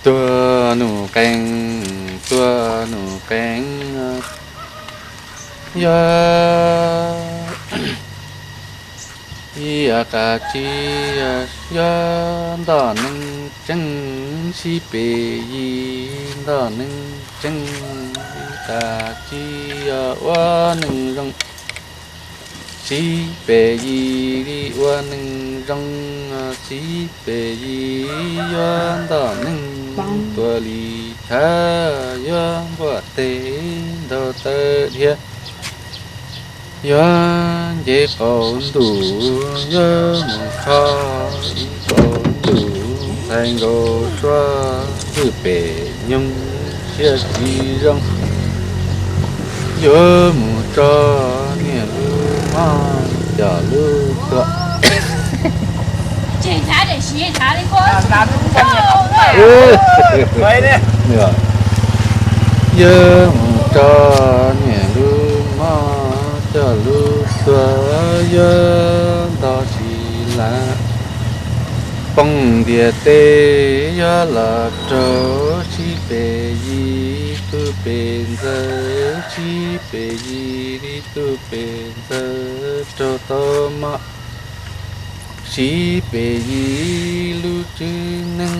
Tuag nus qees, tuag nus qees, yog ib qas tsi, yog ntog neeg tseeb, sib pes yig ntog neeg tseeb, ib qas tsi, yog ua neeg zoo, sib pes yig li ua neeg zoo, sib pes yig, yog ntog neeg tuag li thawv, yog npuaj teg ntaug taw dhia, yog nce qaum ntuj, yog mus kho ib qaum ntuj, ntxhais nkaus tshuaj ntxwj pem nyoog, siab tsis zoo, yuav mus tso niam lub mob coj lub tuag. Yuav mus tso niam lub mob coj lub tuag, yuav ntog tsis lav, poob ntiaj teb yuav los raug, sib pes yig tug pes ntxawg, sib pes yig li tug pes ntxawg raug tau mob, sib pes yig lub tswv neej,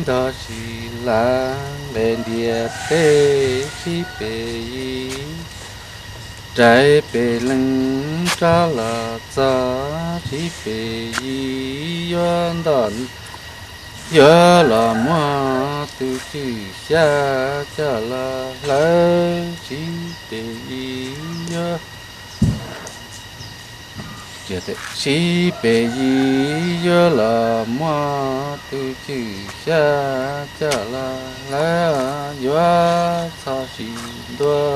ntog tsis lav nqes ntiaj teb, sib pes yig rais pes leeg rov los txog, sib pes yig yuav ntog, yuav los muab tus cwj xyab coj los hlawv, sib pes yig yuav, sib pes yig yuav los muab tus cwj xyab coj los hlawv, yuav txhob sim ntua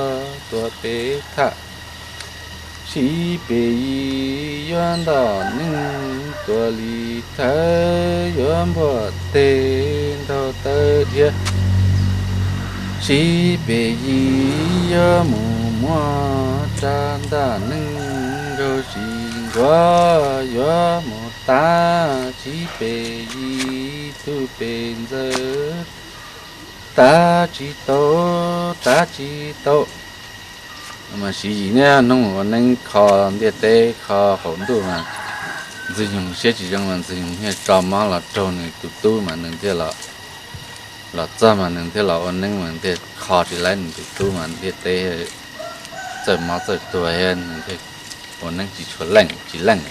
tuam pes thaj, sib pes yig yuav ntog neeg tuag li thawv, yuav npuaj teg ntaug taw dhia, sib pes yig yuav mus muab rab ntaj neeg nkaug sis nkuav, yuav mus tav, sib pes yig tug pes ntxawg, tav tsis tau, tav tsis tau. Mas Siv Yis niaj hnub ua neeb kho ntiaj teb kho qaum ntuj mas Ntxwg Nyoog siab tsis zoo mas Ntxwg Nyoog thiaj tso mob los raug nws tus tub mas nws thiaj los, los txog mas nws thiaj los ua neeb mas nws thiaj kho tsis laib nws tus tub mas ntiaj teb txawj mob txawj tuag thiab nws thiaj ua neeb tsis tshua leej tsis leej.